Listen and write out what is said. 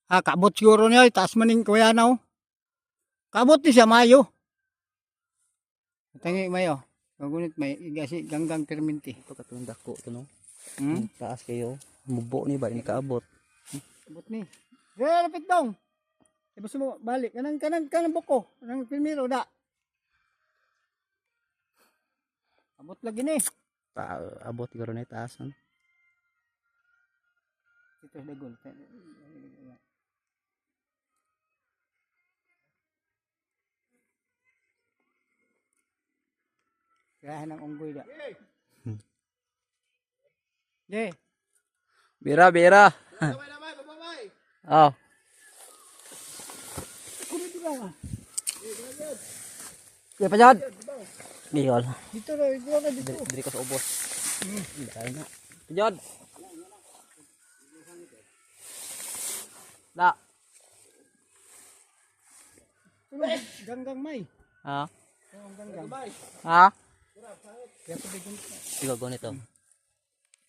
Ah, kaabot siguro niya. Taas man ning kuya na oh. Kaabot ni siya mayo. Tangi mayo. Magunit may igasi ganggang perminti. Ito katong dako to, no. Hmm? Taas kayo. Mubo ni ba ni kaabot. Abot ni. Re, lapit dong. Tapos mo balik kanang kanang kanang buko, kanang primero da. Abot lagi ni. Ta abot siguro ni taas, no? Ito dagol. Kaya ng unggoy da. Ye, Bira bira. Oh. Ya pajad. Gigol. Dito ra, dito ra dito. Diri ko sa ubos. Dali na. Pajad. Da. Tulong, ganggang may. Ha? Tulong ganggang. Ha? Kaya tubig Sigo go nito.